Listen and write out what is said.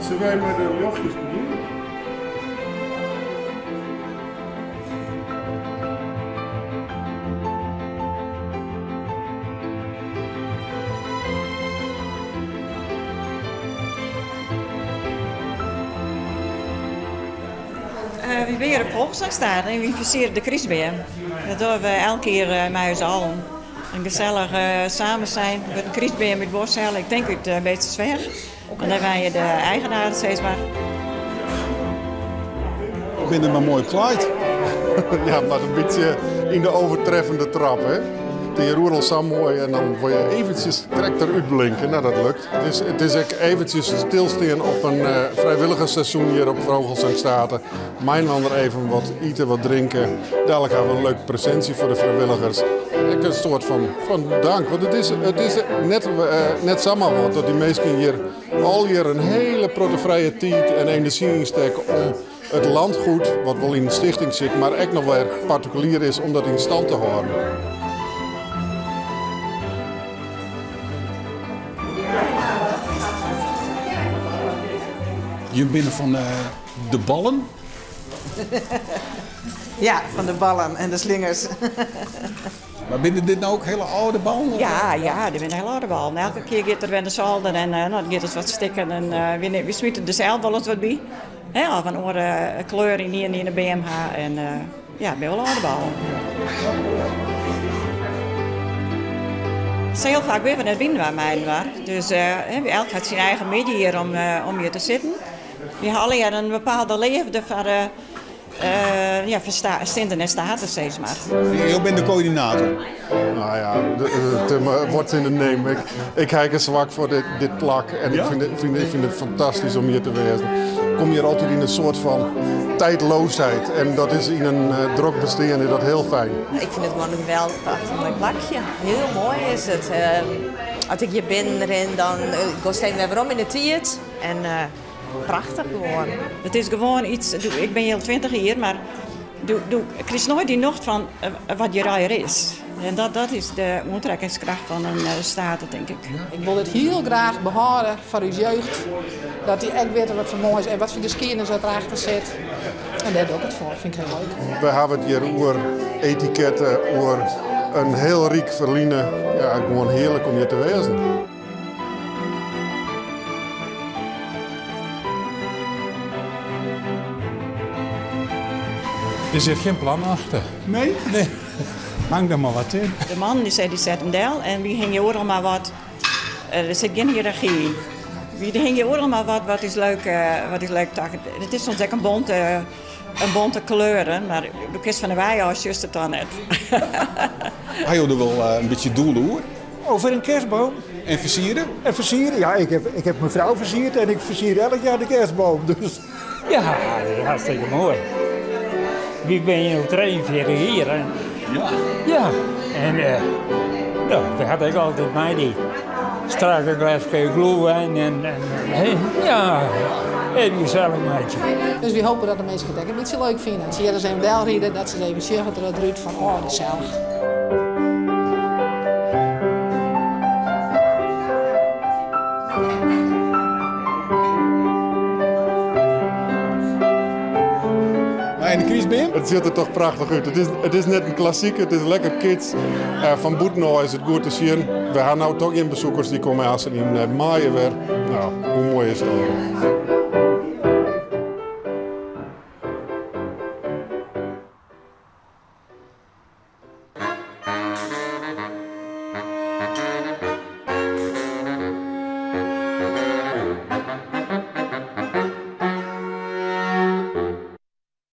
Sille wy mei de ljochtjes begjinne? Wy binne hjir op Fogelsanghstate en wy fersiere de krystbeam. Dat dogge we elk jier mei ús allen. In gesellich samensijn. Der wurdt in krystbeam út bosk helle, ik tink út Beetstersweach. En dêr wenje de eigenaren sis mar. Ik bin der mar moai klaaid. Ja, mar in bytsje yn de overtreffende trap, hè. It is oeral sa moai en dan wol je eventsjes krekt derút blinke. Nou, dat lukt. It is ek eventsjes stilstean op in frijwilligersseizoen hjir op Fogelsanghstate. Mei-inoar even wat ite, wat drinke. Dadelijk hawwe we in leuk presintsje foar de frijwilligers. Ek in soart fan, fan dank, want it is, it is net, net samar wat dat dy minsken hjir al hjir in hiele protte frije tiid en enerzjy ynstekke om it landgoed, wat wol yn in stichting sit, mar ek noch wer partikulier is, om dat yn stand te hâlden. Je binne fan de ballen? Ja, fan de ballen en de slingers. Mar binne dit no ek hiele âlde ballen? Ja, ja, dit binne hiele âlde ballen. Elke kear giet der wer in solder en no, dan giet it wat stikken en wy smite der sels wolris wat by. Hè, of in oare kleur yn ien yn de beam ha en ja, it binne wol âlde ballen. Hiel faak binne we net byinoar mei-inoar. Dus elk hat syn eigen middei hjir om hjir te sitten. Wy ha allegear in bepaalde leafde foar ja, foar Sinten en Staten, sis mar. Jo binne de koördinator? Nou ja, what's in the name. Ik ha ek in swak foar dit plak en ik fyn it fantastysk om hjir te wêzen. Ik kom hjir altyd yn in soart fan tijdloosheid en dat is yn in drok bestean is dat hiel fijn. Ik fyn it gewoan in geweldich prachtich moai plakje. Hiel moai is it. As ik hjir binnen rin, dan goast even wer werom yn de tiid. En prachtich gewoan. It is gewoan iets, ik bin hjir al 20 jier, mar do krijst noait dy nocht fan wat hjir allegear is. En dat is de oantrekkingskracht fan in state, tink ik. Ik wol dit hiel graach behâlde foar ús jeugd. Dat dy ek witte wat foar moais en wat foar geskiednis dat derachter sit. En dêr doch ik it foar, fyn ik hiel leuk. We hawwe it hjir oer etiketten, oer in hiel ryk ferline. Ja, gewoan hearlik om hjir te wêzen. Der sit gjin plan achter. Nee? Nee. Hang der mar wat yn. De mannen dy sei, dy set him del en wy hingje oeral mar wat. Der sit gjin hiërargy yn. Wy hingje oeral mar wat wat ús leuk, wat ús leuk taket. It is soms ek in bonte, in bonte kleuren, mar do kinst fan de wei ôf sjochst it dan net. Ha jo der wol in bytsje doel oer? Over een kerstboom? En fersieren? En fersieren, ja, ik heb, ik heb mijn vrouw versierd en ik versier elk jaar de kerstboom. Dus. Ja, dat is hartstikke moai. Wy binne al 43 jier. En, ja. Ja, en uh, ja, we hadden ek altyd mei dy strak in gleske glühwein en, en ja, even gesellich meitsje. Dus wy hoopje dat de minsken it ek in bytsje leuk fine. As se hjir ris even delride, dat se ris even sjogge troch it rút fan oh, gesellich. En de krystbeam? It sjocht der toch prachtich út. It is net in klassike, it is lekker kitsch. Fan bûten ôf is it goed te sjen. We ha no toch gjin besoekers, dy komme aanst yn maaie wer. Nou, hoe moai is dat?